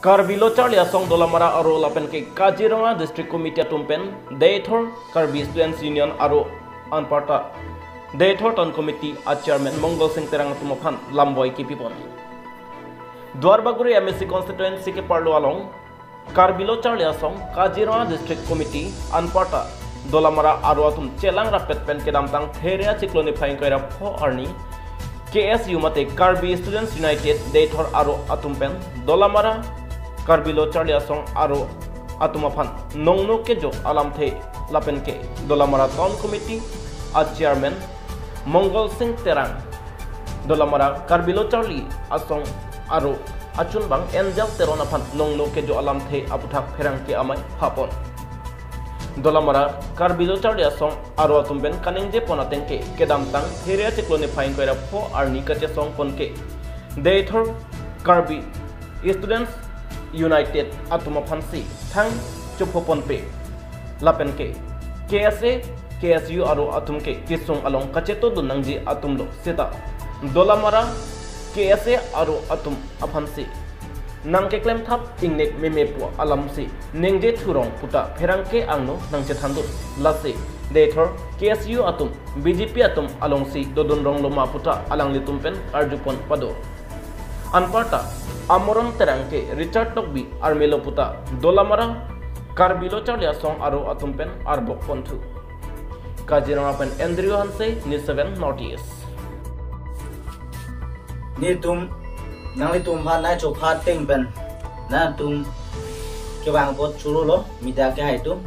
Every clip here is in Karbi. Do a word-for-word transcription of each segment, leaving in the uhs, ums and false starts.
Karbi Lo Charli Asong Dolamara aro lapen ke Kaziranga District Committee atum pen Deithor Karbi Students Union aro anparta Deithor Town Committee a Chairman Mongol Sing Terang atum aphan lamboi kipipon. Duarbagori M A C constituency keparlo along Karbi Lo Charli Asong Kaziranga District Committee anparta Dolamara aro atum chelang rapet pen kedamtang Phere achiklo niphai ingkoi ra pho arni K S U mate Karbi Students United Deithor aro atum pen Dolamara Karbi Lo Charli Asong aro atum aphan nongno kejo alamthe lapen ke Dolamara Town Committee a Chairman Mongol Sing Terang, Dolamara Karbi Lo Charli Asong aro achunbang Angel Teron aphan nongno kejo alamthe aputhak pherangke amei phapon. Dolamara Karbi Lo Charli Asong aro atum pen kaningje pon ateng ke kedamtang Phere achiklo niphai ingkoi ra pho arni kachesong pon ke Deithor Karbi Students United atum aphansi thang chopho ponpe lapen ke K S A, K S U aro atum ke kesung along kacheto dun nangji atum lo seta Dolamara K S A aro atum aphansi nangkeklem thap ingnek meme pu alamsi ningje thurong puta pherangke angno nangchethan dun. Lasi Deithor K S U atum B J P atum alongsi dodun rong loma puta alanglitum pen arjupon pado. Anparta Amoron Terang ke Richard Tokbi armelo puta Dolamara Karbi Lo Charli Asong aro atum pen arbok ponthu. Kaziranga pen Andrew Hanse, News seven North East. Netum, nanglitum aphan nai chopha ateng pen nangtum kevang apot chorolo media kehai atum.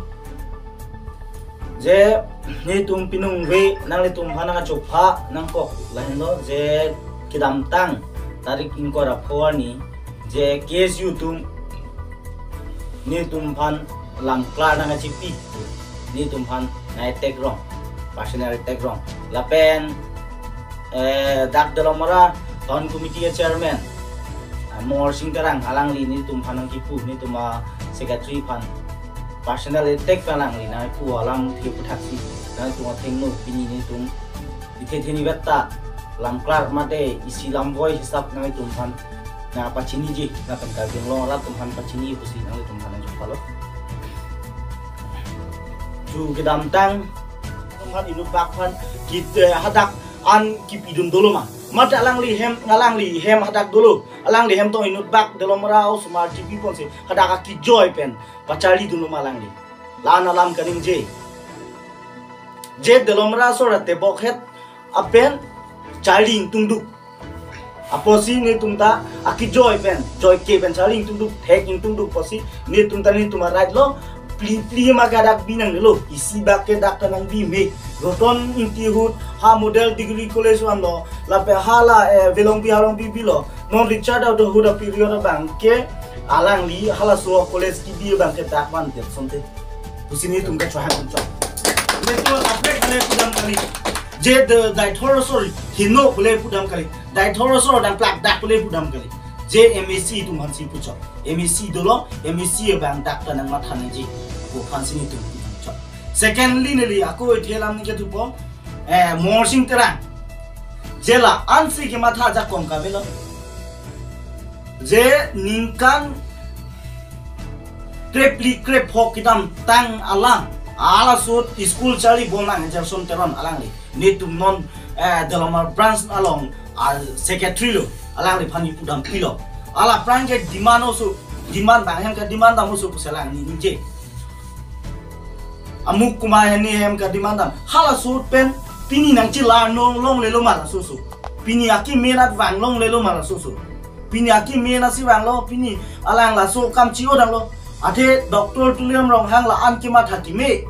Je netum pinung ve nanglitum aphan nangchopha nangkok lahenlo je kedamtang tarik ingkoi ra pho arni je K S U atum netum aphan lamklar nangkachipi, netum aphan nai attack rong, personal attack rong. Lapen eh, dak Dolamara Town Committee a Chairman, ah, Mongol Sing Terang alangli netum aphan nangkipu, netum a secretary aphan personal attack pen alangli nangpu alamthe aputhaksi nangtum athengno pini netum ithe theni betta lamklar mate isi lamboi hisap nangtum aphan nangpachiniji, lapen Karbi Anglong arat atum aphan pachini pusi nangtum aphan nangchopha lo. Ju kedamtang aphan inut bak aphan kit, eh, hadak an kipidun dolo ma. Mate alangli hem, alangli hem hadak dolo. Alangli hem tong inut bak Dolamara osomar chipi ponsi hadak akijoi pen pacharli dun dolo ma alangli. La-an alam kaningje. Je Dolamara asor atebok het apen charli ingtungduk. Apotsi netum ta akijoi pen, joike pen charli ingtungduk, thek ingtungduk apotsi netum ta netum a right lo, phli phli ma ke dak binang lo, isi bak ke dak ta nangbi me. Roton Engti ahut ha Model Degree College vanlo, lapen hala, eh, Velongbi Harlongbi bilo. Non Richard Tokbi ahut a period abang ke alangli halaso college kebi abang ke dak van det sonte. Pusi netum kachohang tum chok. Netum kaprek kale pudam kali. Je de Deithor asor heno kule pudam kali. Deithor asor dam plak dak kule pudam kali. Je M A C atum aphansi puchok. M A C dolo, M A C abang dak ta nangmatha nangji pu aphansi netum pudam chok. Secondly, neli ako ithe alam ningke thupo, eh, Mongol Sing Terang. Je la-ansi kematha ajakong kavelo. Je ningkan krepli krepho kedamtang alam, hala ahut school charli bom nang Angel Teron alangli. Netum non, eh, Dolamara branch along, ah, secretary lo, alangliphan ipudam pilo. Hala aphrang ke demand oso, demand bang hem ke demand dam oso pusi alangli ningje. Amuk kumar hini hem ke demand dam. Hala ahut pen pini nangchelar nong longlelo ma laso oso. Pini akimi nat vang longlelo ma laso oso. Pini akimi nat si vanglo, pini alang laso kam chi-o damlo. Athe Doctor Tuliram Ronghang la-an kematha keme,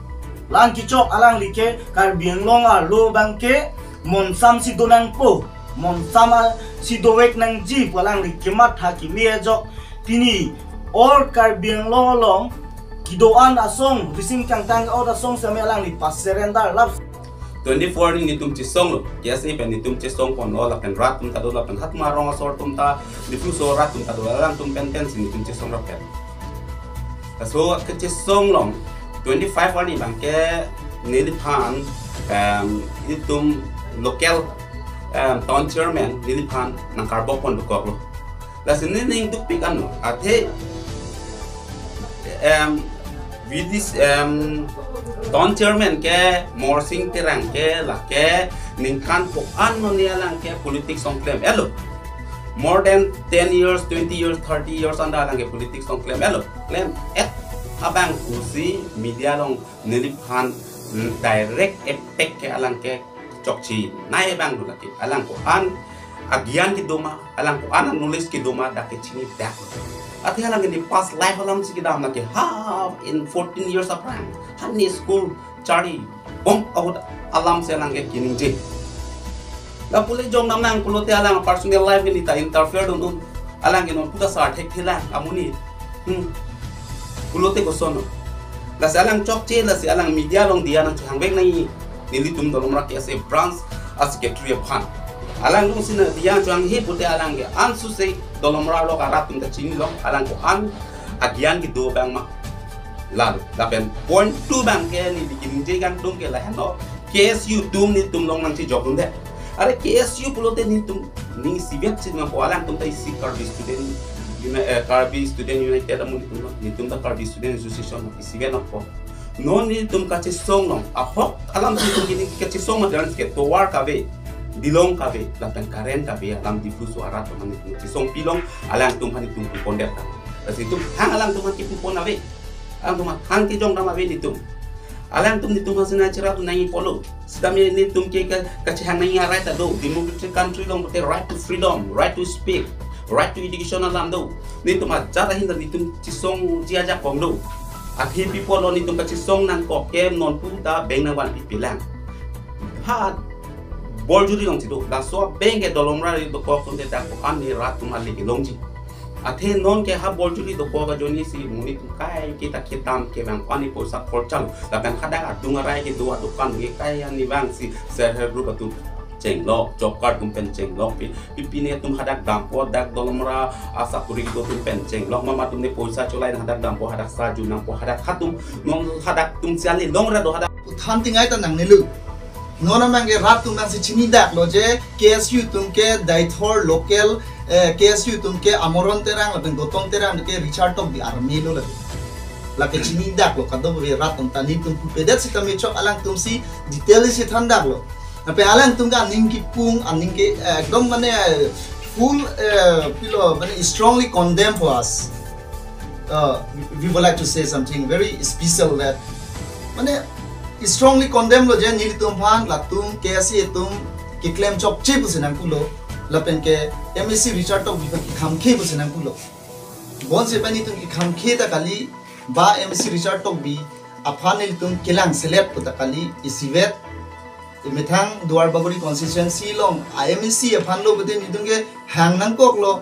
la-an kechok alangli ke Karbi Anglong arlo abang ke monsam si do nangpo, monsam si dovek nangji pu alangli kematha keme ajok. Pini all Karbi Anglong along kedo-an asong, risim kangtang ot asong seme alangli pa-surrender lap. Twenty-four ni netum chesonglo, K S A pen netum chesong ponlo, lapen rat atum ta do, lapen Hatma rong asor atum ta, Diphu so rat atum ta do, alangtum pen pensi netum chesong rapet. Laso kechesong along, twenty-five arni abang ke neliphan, em, itum local, em, town chairman neliphan nangkarbok pon dokoklo. Lasi nening dukpik anlo, athe em, V D C, em, town chairman ke Morsing Terang ke lake ningkan ko-an noni alang ke politics along klem-etlo. More than ten years, twenty years, thirty years anta alang ke politics along klem-etlo. Klem-et abang pusi media along neliphan, mm, direct attack ke alang ke chokche nai abang do lake. Alang ko-an agyan kedo ma, alang ko-an knowledge kedo ma dak ke chinidak. Athe alang ke ne past life alam si kedam lake, ha, in fourteen years aphrang, ha ne school charli bom ahut alam si alang ke kiningje. Lapu le jongdam nang pulote alang personal life ke ne ta interfere dun un. Alang ke non puta sa thek thela amonit. Hmm. Pulote koson. Lasi alang chokche, lasi alang media along diya nangchehang vek nai. Nelitum Dolamara K S A branch a-secretary aphan. Alang along si na diya nangchehanghe pute alang ke ansose Dolamara along arat atum ta chinilo, alang ko-an agyan kedo abang ma. Lalo, lapen point two abang ke neli kiningje kangtung ke lahenlo. K S U atum netum along nangchejokdunde. Are K S U pulote netum ning isivet si nangpo, alangtum ta isi Karbi Student Uni-, eh, Karbi Student United amonit atum lo, netum ta Karbi Student Association isivet nangpo. Non netum kachesong along, ahok alam si netum kini kachesong ma jalan ke tovar kave, dilong kave, lapen current kave, alam Diphu so arat atum netum chesong pilong, alangtum aphan netum pupon det ta. Lasi netum hang alangtum aphan kipupon ave. Alangtum aphan hang kejongdam ave netum. Alangtum netum aphan si nangcherap nangji pulo. Sitame netum ke ka-, kachehang nangji a-right ta do. Democratic country along pute right to freedom, right to speak, right to education alam do. Netum ajat ahin ta netum chesongji ajakong do. Athe pi apotlo netum kachesong nangkok ke non puta beng nangvanpi pilang. Ha Borjuri along si do. Laso abeng ke Dolamara ri dokok atum te dak ko-an ne rat atum ale kelongji. Athe non ke ha Borjuri dokok ajoine si monit atum kai ke ta kedam ke bang pani poisa khorcha lo. Lapen hadak adung arai kedo adokan ke kai ani bang si self help group atum chenglok, job card atum pen chenglok, pi, pi pine atum hadak dampo, dak Dolamara asakuri kedo atum pen chenglok, mama atum ne poisa cholai nang hadak dampo, hadak saju nangpo, hadak hatum, non hadak atum si ale longra do hadak. Uthan tingai ta nangnelo. Non abang ke rat atum abang si chinidaklo je K S U atum ke Deithor local, eh, K S U atum ke Amoron Terang lapen Gautam Terang ke Richard Tokbi army lo lake. Lake chinidaklo kadokave rat atum ta netum pupedet sitame chok alangtum si detail si thandaklo. Lapen alangtum ke aning kipung, aning ke, eh, ekdom mane, eh, full, eh, pilo, mane strongly condemn for us. Uh, we, we would like to say something very special that, mane, strongly condemn lo je nelitum aphan latum K S A atum keklem chokche pusi nangpulo, lapen ke M A C Richard Tokbi aphan kekhamkhe pusi nangpulo. Bonsi pen netum kekhamkhe ta kali, ba M A C Richard Tokbi aphan nelitum kelang selet pu ta kali, isivet, imethang Duar Bagori constituency along a M A C aphan lo pute netum ke hang nangkoklo,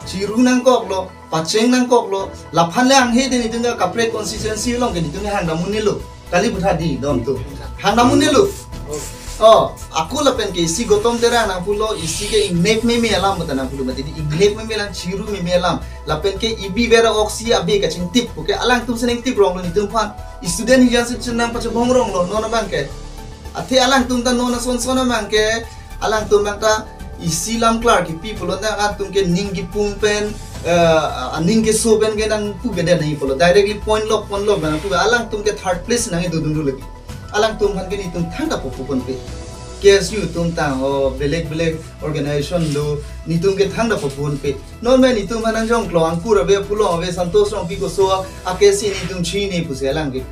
chiru nangkoklo, pacheng nangkoklo, laphan le hanghe de netum ke kaprek constituency along ke netum ke hang dam un-elo. Kali butha di dom tu. Hang dam un-elo. Oh, ako lapen ke isi Gautam Terang nangpulo, isi ke ingnek meme alam bata nangpulo, mati di ingnek meme alam, chiru meme alam. Lapen ke ibi vera oksi abe kachingtip, oke, alangtum si ningtip ronglo netum aphan. Student hijan si chenang pachebong ronglo, non abang ke. Athe alangtum ta non ason son abang ke, alangtum abang ta isi lam klar kipi pulo ta alangtum ke ning kipung pen, eh, aning keso pen ke nangpupedet nangji pulo. Directly point lok, point lok nangpu, alangtum ke third place nangji dodun do lake. Alangtum aphan ke netum thangta puponpe. K S U atum ta ho belek belek organization do, netum ke thangta puponpe. Non me netum aphan nangjongklo, angkur ave, pulong ave, Santosh Rongpi koso a-K S A netum chini pusi alang ke.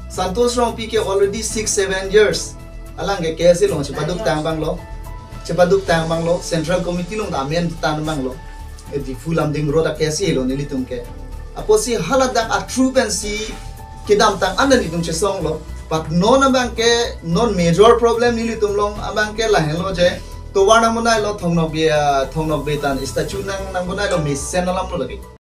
Santosh Rongpi ke already six, seven years alang ke K S A along chepaduk tang abang lo. Chepaduk tang abang lo, Central Committee along ta amen tang abang lo. E Diphu Lumding Road a-K S A lo nelitum ke. Apotsi haladak a-through pensi kedamtang anda netum chesonglo. But non abang ke, non major problem nelitum along abang ke lahenlo je, tovar nangbonailo, Thong Nokbe, ah, Thong Nokbe tan statue nang, nangbonailo mesen alam lo lake.